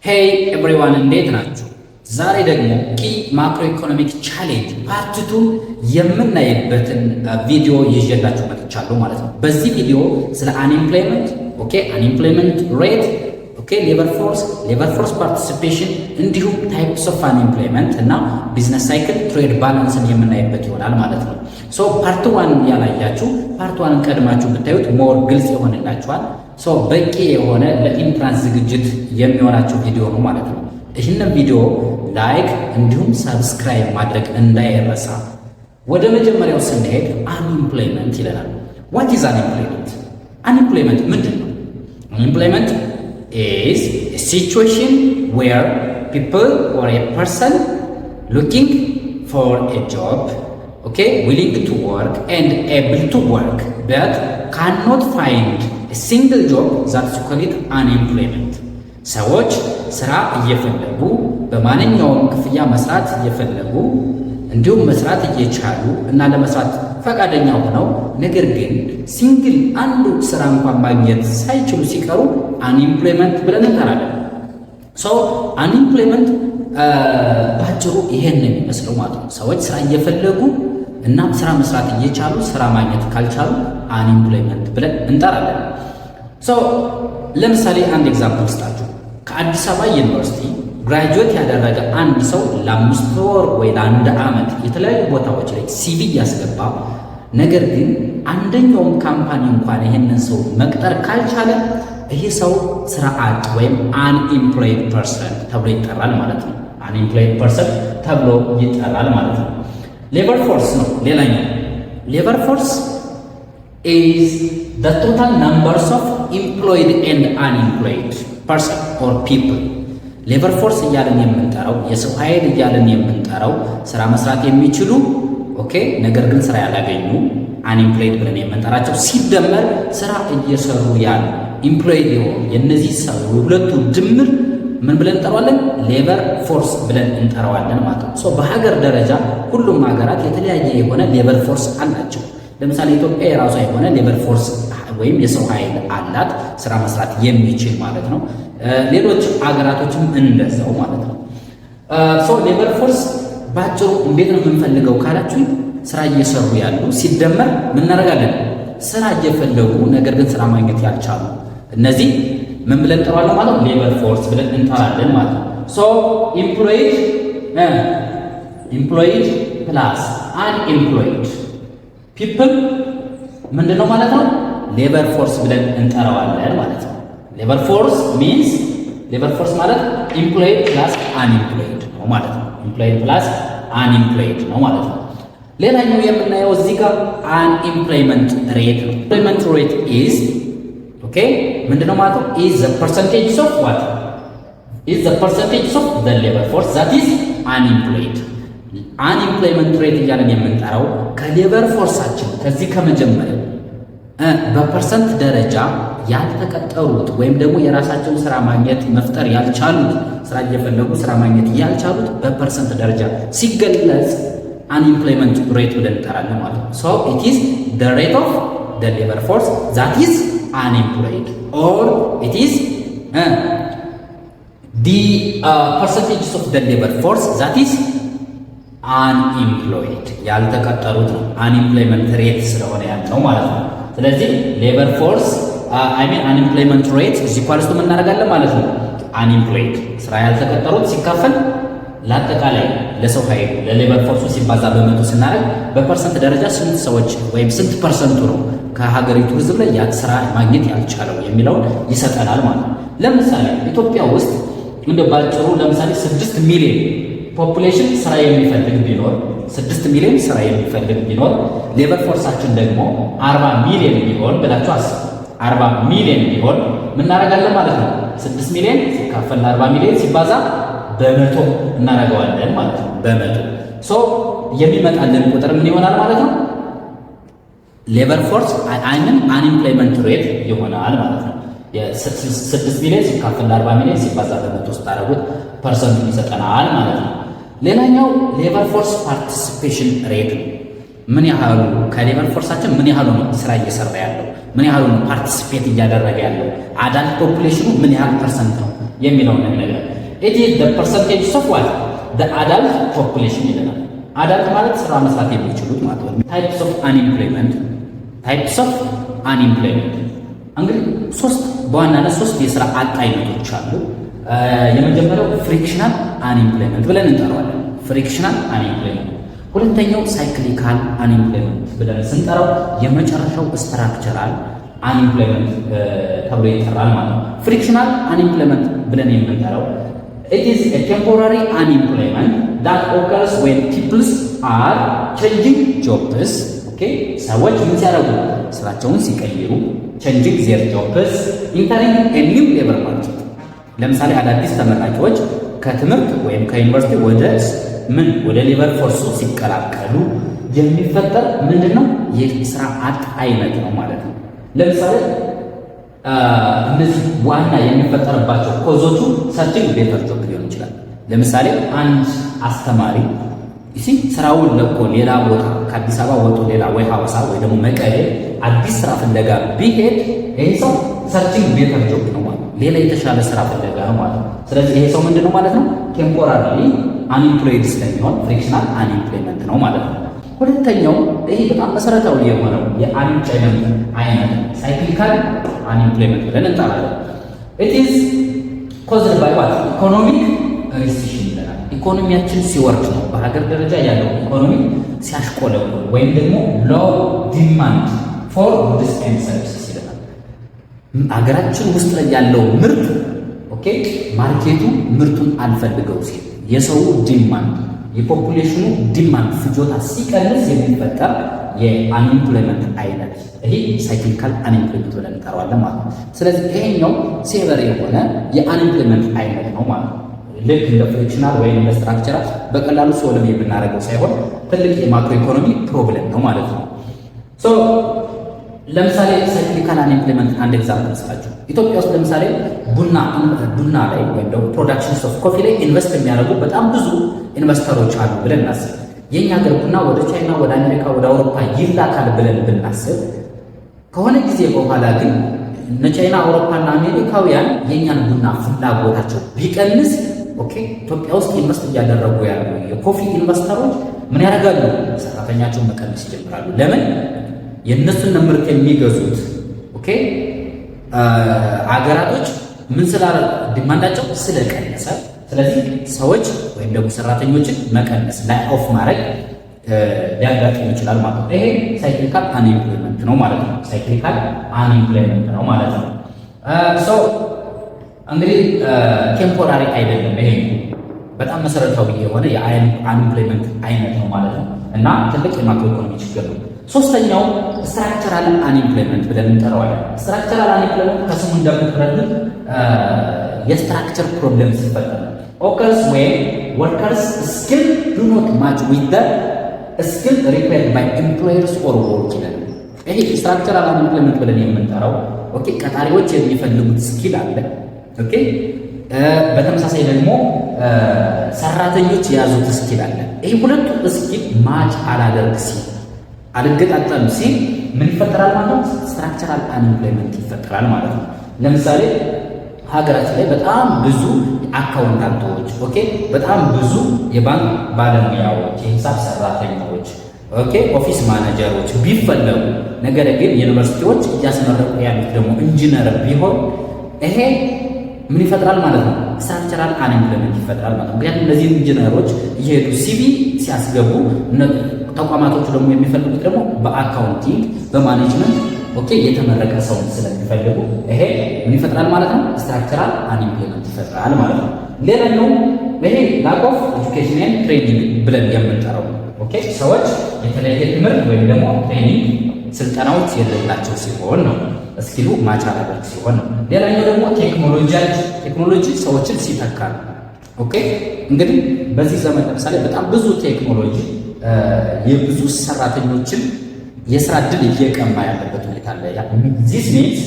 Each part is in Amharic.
Hey everyone፣ እንዴት ናችሁ? ዛሬ ደግሞ key macroeconomic challenge part two የምናይበትን ቪዲዮ ይዤላችሁ መጥቻለሁ ማለት ነው። በዚህ ቪዲዮ ስለ unemployment፣ okay፣ unemployment rate፣ okay፣ labor force፣ labor force participation እንዲሁም types of unemployment እና business cycle፣ trade balance ን የምናይበት ይሆናል ማለት ነው። So part one ያላያችሁ part one ን ቀድማችሁ ብታዩት more ግልጽ ይሆንላችኋል። So በቂ የሆነ ለ entrance ዝግጅት የሚሆናችሁ ቪዲዮ ነው ማለት ነው። ይህንን ቪዲዮ like እንዲሁም subscribe ማድረግ እንዳይረሳ። ወደ መጀመሪያው ስንሄድ unemployment ይለናል። What is unemployment? Unemployment ምንድን ነው? Unemployment is situation where people or a person looking for a job, okay, willing to work and able to work but cannot find a single job, that's called unemployment። ሰዎች ስራ እየፈለጉ፣ በማንኛውም ክፍያ መስራት እየፈለጉ፣ እንዲሁም መስራት እየቻሉ እና ለመስራት ፈቃደኛ ሆነው ነገር ግን single አንዱ ስራ እንኳን ማግኘት ሳይችሉ ሲቀሩ unemployment ብለን እንጠራለን። So unemployment ባጭሩ ይሄን ነው የሚመስለው ማለት ነው። ሰዎች ስራ እየፈለጉ እና ስራ መስራት እየቻሉ ስራ ማግኘት ካልቻሉ unemployment ብለን እንጠራለን። So ለምሳሌ አንድ example ልስጣችሁ። ከአዲስ አበባ ዩኒቨርሲቲ graduate ያደረገ አንድ ሰው ለ5 ወር ወይ ለአንድ ዓመት የተለያዩ ቦታዎች ላይ CV እያስገባ ነገር ግን አንደኛውም company እንኳን ይህንን ሰው መቅጠር ካልቻለ ይህ ሰው ስራ አጥ ወይም unemployed person ተብሎ ይጠራል ማለት ነው። Unemployed person ተብሎ ይጠራል ማለት ነው። Labor force ነው ሌላኛው። Labor force is the total numbers of employed and unemployed person or people። Labor force እያልን የምንጠራው፣ የሰው ኃይል እያልን የምንጠራው ስራ መስራት የሚችሉ፣ okay፣ ነገር ግን ስራ ያላገኙ unemployed ብለን የምንጠራቸው ሲደመር ስራ እየሰሩ ያሉ employed የሆኑ የእነዚህ ሰው ሁለቱ ድምር ምን ብለን እንጠራዋለን? Labor force ብለን እንጠራዋለን ማለት ነው። So በሀገር ደረጃ ሁሉም ሀገራት የተለያየ የሆነ labor force አላቸው። ለምሳሌ ኢትዮጵያ የራሷ የሆነ labor force ወይም የሰው ኃይል አላት፣ ስራ መስራት የሚችል ማለት ነው። ሌሎች አገራቶችም እንደዛው ማለት ነው። So labor force ባጭሩ እንዴት ነው የምንፈልገው ካላችሁ ስራ እየሰሩ ያሉ ሲደመር ምን እናደርጋለን? ስራ እየፈለጉ ነገር ግን ስራ ማግኘት ያልቻሉ፣ እነዚህ ምን ብለን እንጠራዋለን ማለት ነው? Labor force ብለን እንጠራለን ማለት ነው። So employed plus unemployed people ምንድን ነው ማለት ነው? Labor force ብለን እንጠራዋለን ማለት ነው። Labor force means፣ labor force ማለት employed plus unemployed ነው ማለት ነው። Employed plus unemployed ነው ማለት ነው። ሌላኛው የምናየው እዚህ ጋር unemployment rate ነው። Employment rate is፣ okay፣ ምንድነው ማለት ነው? Is the percentage of what? Is the percentage of the labor force that is unemployed። Unemployment rate እያለን የምንጠራው ከ labor force ኣችን ከዚህ ከመጀመሪያው በ percent ደረጃ ያልተቀጠሩት ወይም ደግሞ የራሳቸውን ስራ ማግኘት መፍጠር ያልቻሉት፣ ስራ እየፈለጉ ስራ ማግኘት ያልቻሉት በ percent ደረጃ ሲገለጽ unemployment rate ብለን እንጠራለን ማለት ነው። So it is the rate of the labor force that is unemployed or it is the percentage of the labor force that is unemployed፣ ያልተቀጠሩት ነው። Unemployment rate ስለሆነ ያልነው ማለት ነው። ስለዚህ labor force፣ I mean unemployment rate is equals to ምን እናደርጋለን ማለት ነው? Unemployed፣ ስራ ያልተቀጠሩት ሲካፈል ለአጠቃላይ ለሰው ኃይሉ ለ labor force ኡ ሲባዛ በ100 ስናደርግ በ percent ደረጃ ስንት ሰዎች ወይም ስንት percent ኡ ነው ከሀገሪቱ ሕዝብ ላይ ስራ ማግኘት ያልቻለው የሚለውን ይሰጠናል ማለት ነው። ለምሳሌ ኢትዮጵያ ውስጥ እንደ ባጭሩ ለምሳሌ 6 ሚሊዮን population ስራ የሚፈልግ ቢኖር፣ 6 ሚሊዮን ስራ የሚፈልግ ቢኖር፣ labor force ኣችን ደግሞ 40 ሚሊዮን ቢሆን ብላችሁ አስቡ። 40 ሚሊዮን ቢሆን ምን እናደርጋለን ማለት ነው? 6 ሚሊዮን ሲካፈል ለ40 ሚሊዮን ሲባዛ በ100 እናደርገዋለን ማለት ነው። በ100። So የሚመጣልን ቁጥር ምን ይሆናል ማለት ነው? Labor force፣ I mean unemployment rate ይሆናል ማለት ነው። 6 ሚሊዮን ሲካፈል ለ40 ሚሊዮን ሲባዛ በ100 ስታደርጉት percent ኡን ይሰጠናል ማለት ነው። ሌላኛው labor force participation rate ነው። ምን ያህሉ ከ labor force ኣችን ምን ያህሉ ነው ስራ እየሰራ ያለው፣ ምን ያህሉ ነው ስራ እየፈለገ ያለው የሚለውን ምን ያህሉ ነው participate እያደረገ ያለው፣ adult population ኑ ምን ያህል percent ነው የሚለውን ነው የሚነግረን። It is the percentage of what? The adult population ይለናል። Adult ማለት ስራ መስራት የሚችሉት ማለት ነው። Types of unemployment፣ types of unemployment እንግዲህ ሶስት፣ በዋናነት ሶስት የስራ አጥ አይነቶች አሉ። የመጀመሪያው frictional unemployment ብለን እንጠራዋለን። Frictional unemployment። ሁለተኛው cyclical unemployment ብለን ስንጠራው፣ የመጨረሻው structural unemployment ተብሎ ይጠራል ማለት ነው። Frictional unemployment ብለን የምንጠራው it is a temporary unemployment that occurs when people are changing jobs, okay፣ ሰዎች ምን ሲያደርጉ? ስራቸውን ሲቀይሩ፣ changing their jobs, entering a new labor market። ለምሳሌ አዳዲስ ተመራቂዎች ከትምህርት ወይም ከዩኒቨርሲቲ ወደ ምን ወደ labor force ኡ ሲቀላቀሉ የሚፈጠር ምንድን ነው? የስራ አጥ አይነት ነው ማለት ነው። ለምሳሌ እነዚህ ዋና የሚፈጠርባቸው cause ኦቹ searching better job ሊሆን ይችላል። ለምሳሌ አንድ አስተማሪ ሲ ስራውን ለቆ ሌላ ቦታ ከአዲስ አበባ ወጥቶ ሌላ ወይ ሐዋሳ ወይ ደግሞ መቀሌ አዲስ ስራ ፍለጋ ቢሄድ ይሄ ሰው searching better job ነው ማለት ነው። ሌላ የተሻለ ስራ ፍለጋ ነው ማለት ነው። ስለዚህ ይሄ ሰው ምንድን ነው ማለት ነው? Temporary unemployed ስለሚሆን frictional unemployment ነው ማለት ነው። ሁለተኛው ይሄ በጣም መሰረታዊ የሆነው የ unemployment አይነት cyclical unemployment ብለን እንጠራለን። It is caused by what? Economic recession ይለናል። ኢኮኖሚያችን ሲወርድ ነው። በሀገር ደረጃ ያለው ኢኮኖሚ ሲያሽቆለቁል ወይም ደግሞ low demand for goods and services ይለናል። ሀገራችን ውስጥ ላይ ያለው ምርት፣ okay፣ market ኡ ምርቱን አልፈልገው ሲል፣ የሰው demand፣ የ population ኑ demand ፍጆታ ሲቀንስ የሚፈጠር የ unemployment አይነት ይሄ cyclical unemployment ብለን እንጠራዋለን ማለት ነው። ስለዚህ ይሄኛው severe የሆነ የ unemployment አይነት ነው ማለት ነው። ልክ እንደ frictional ወይም እንደ structural በቀላሉ solve የምናደርገው ሳይሆን ትልቅ የ macro economy problem ነው ማለት ነው። So ለምሳሌ cyclical unemployment አንድ example ስላችሁ፣ ኢትዮጵያ ውስጥ ለምሳሌ ቡና ላይ ወይም ደግሞ production of coffee ላይ invest የሚያደርጉ በጣም ብዙ investor ኦች አሉ ብለን እናስብ። የእኛ ሀገር ቡና ወደ ቻይና፣ ወደ አሜሪካ፣ ወደ አውሮፓ ይላካል ብለን ብናስብ፣ ከሆነ ጊዜ በኋላ ግን እነ ቻይና፣ አውሮፓና አሜሪካውያን የእኛን ቡና ፍላጎታቸው ቢቀንስ፣ okay፣ ኢትዮጵያ ውስጥ invest እያደረጉ ያሉ የ coffee investor ኦች ምን ያደርጋሉ? ሰራተኛቸውን መቀነስ ይጀምራሉ። ለምን? የእነሱን ምርት የሚገዙት፣ okay፣ አገራቶች ምን ስላለ? Demand ኣቸው ስለቀነሰ፣ ስለዚህ ሰዎች ወይም ደግሞ ሰራተኞችን መቀነስ፣ lay off ማድረግ ሊያጋጥም ይችላል ማለት ነው። ይሄ cyclical unemployment ነው ማለት ነው። Cyclical unemployment ነው ማለት ነው። So እንግዲህ temporary አይደለም። ይሄ በጣም መሰረታዊ የሆነ የ unemployment አይነት ነው ማለት ነው እና ትልቅ የ macro economy ችግር ነው። ሶስተኛው structural unemployment ብለን እንጠራዋለን። Structural unemployment ከስሙ እንደምትረዱት የ structure problem ሲፈጠር ነው። Occurs when workers skill do not match with the skill required by employers or work ይላል። ይሄ structural unemployment ብለን የምንጠራው፣ okay፣ ቀጣሪዎች የሚፈልጉት skill አለ። Okay፣ በተመሳሳይ ደግሞ ሰራተኞች የያዙት skill አለ። ይሄ ሁለቱ skill match አላደርግ ሲል፣ አልገጣጠም ሲል ምን ይፈጠራል ማለት ነው? Structural unemployment ይፈጠራል ማለት ነው። ለምሳሌ ሀገራችን ላይ በጣም ብዙ accountant ኦች፣ okay፣ በጣም ብዙ የባንክ ባለሙያዎች፣ የሂሳብ ሰራተኞች፣ okay፣ office manager ኦች ቢፈለጉ፣ ነገር ግን ዩኒቨርሲቲዎች እያስመረቁ ያሉት ደግሞ ኢንጂነር ቢሆን ይሄ ምን ይፈጥራል ማለት ነው? Structural unemployment ይፈጥራል ማለት ነው። ምክንያቱም እነዚህ ኢንጂነሮች እየሄዱ CV ሲያስገቡ ተቋማቶቹ ደግሞ የሚፈልጉት ደግሞ በ accounting፣ በ management፣ okay፣ የተመረቀ ሰው ስለሚፈልጉ ይሄ ምን ይፈጥራል ማለት ነው? Structural unemployment ይፈጥራል ማለት ነው። ሌላኛው ይሄ lack of education and training ብለን የምንጠራው፣ okay፣ ሰዎች የተለየ ትምህርት ወይም ደግሞ training ስልጠናዎች የሌላቸው ሲሆን ነው። Skill ኡ match አላደርግ ሲሆን ነው። ሌላኛው ደግሞ ቴክኖሎጂ ሰዎችን ሲተካ ነው። Okay፣ እንግዲህ በዚህ ዘመን ለምሳሌ በጣም ብዙ ቴክኖሎጂ የብዙ ሰራተኞችን የስራ እድል እየቀማ ያለበት ሁኔታ አለ። This means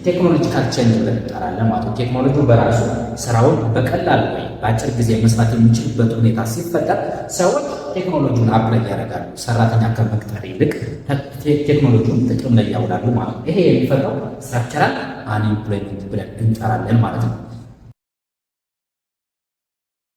technological change ብለን እንጠራለን ማለት ነው። ቴክኖሎጂው በራሱ ስራውን በቀላል ወይ በአጭር ጊዜ መስራት የሚችልበት ሁኔታ ሲፈጠር ሰዎች ቴክኖሎጂውን apply ያደርጋሉ። ሰራተኛ ከመቅጠር ይልቅ ቴክኖሎጂውን ጥቅም ላይ ያውላሉ ማለት ነው። ይሄ የሚፈጥረው structural unemployment ብለን እንጠራለን ማለት ነው።